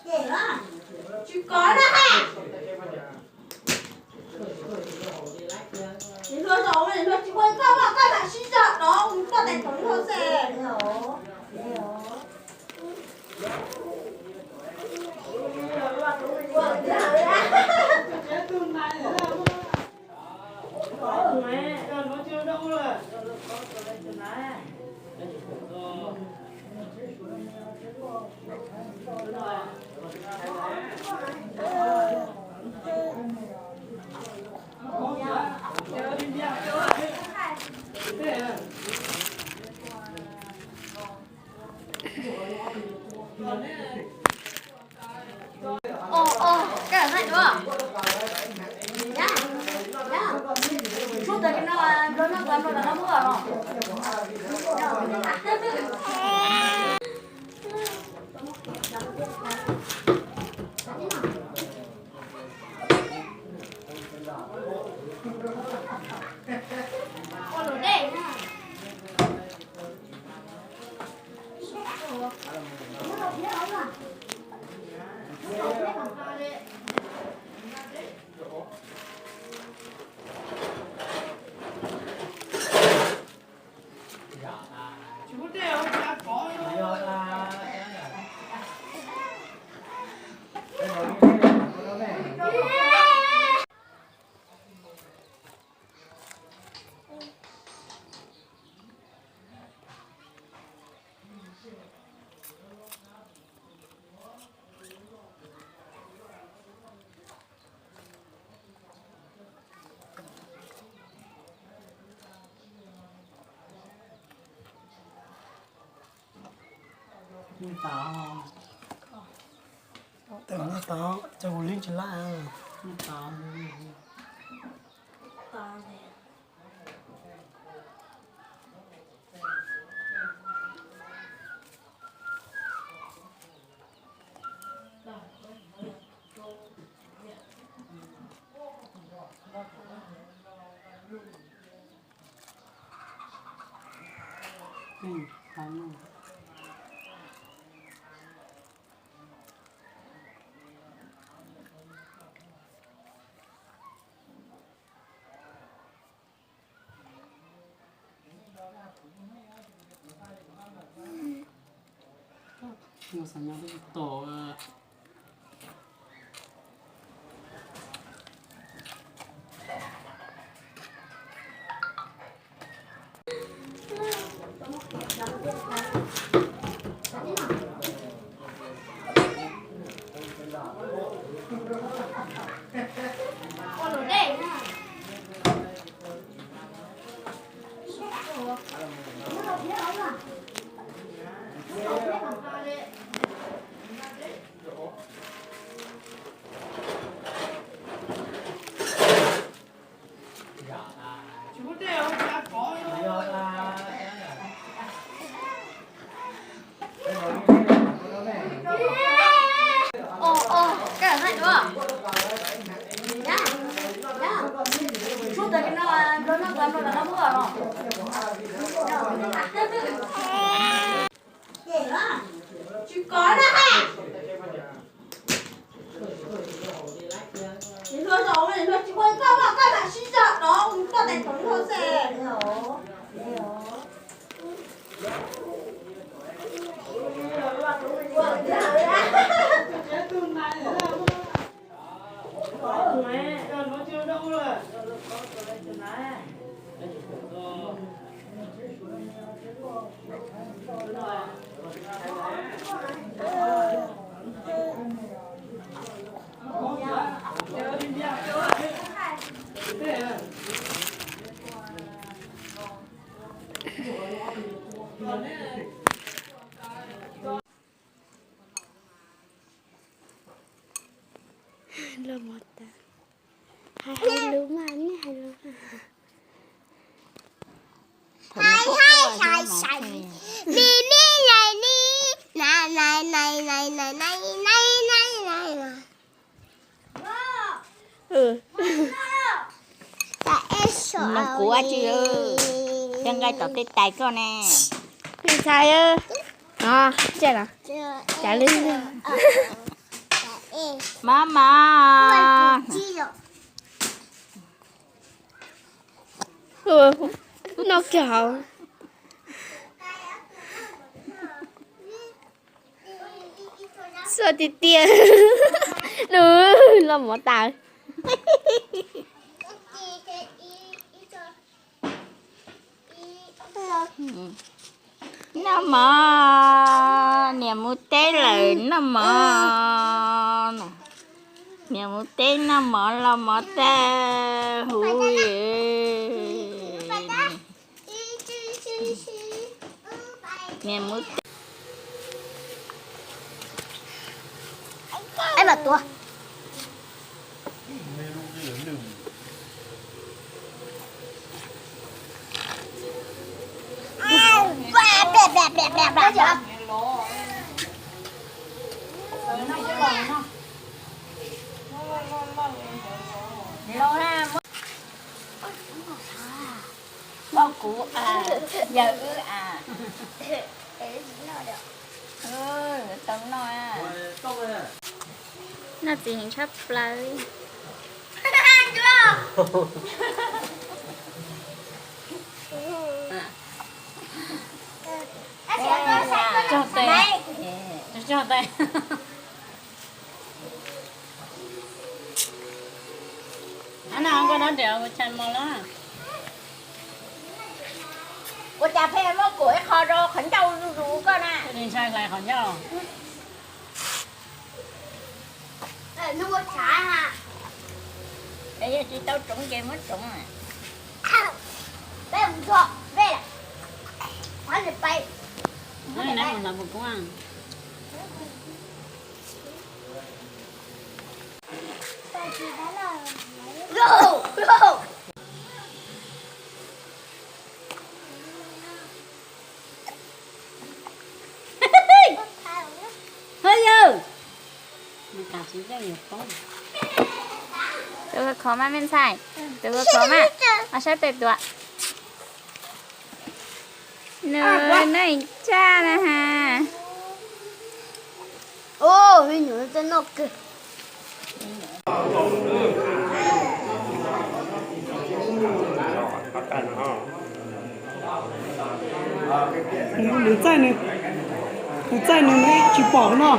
Tsis kov na ha. Niam hluas zaum, niam hluas tsis ua koj mas koj mam sib zog rov mus koj tais thaum niam hluas xwb. Ov, ov, koj hais dua. Yog, yog, tsuag tas li no, nrog noj tas no los noj muaj los. Tau, tau, tau, kuv lwb tsis laj. Ov, ov, koj hais dua. Yog, yog, tsuag tas li no, nrog noj tas no los noj muaj los. Tsis kov na ha. Niam hluas zaum, niam hluas tsis ua koj mas koj mam sib zog rov mus koj tais thaum niam hluas xwb. Los mus tas. Hais, hais lus mas, nej hais lus mas. Hais, hais, hais, hais. Li, li, li, li. Nai, nai, nai, nai, nai, nai, nai, nai, nai. Mloog kuv ua tsi, coj nqaij tom tej tais koj ne. Ntxhais, no, cas lwb. Mama. Noj kiag hauv. Xua tiag tiag. Nws los mov tas. Noj mov, niam mus teb lawm, noj mov. Niam mus teb, noj mov, los mov tag huv. Niam mus teb. Muab kuv, yawm wb a. Tau noj. Noj txiv heev tshaj plaws. Cog tes, cog tes. Ab, no koj dob riam ua cas mos lawm? Ua cas pheej muab kuam ib qho rau qhov ncauj zuj zus koj na. Ntshai hlais qhov ncauj. Nws ua tshav ha. Es yog tsis tau tsoov ces muab tsoov. Peb mus txog, peb, qhov pais. Neb mus hlawv puas poob? Tus khov khov mas me ntxhais, tus khov khov mas, os sab tes tuam. Nws noj ib tsaj na ha. Nws txaij, nws txaij nws tsis pom no.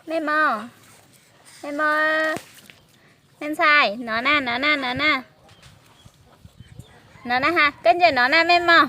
Me mos, me mos, me ntxhais, no na, no na, no na. No na ha, koj ntsia no na me mos.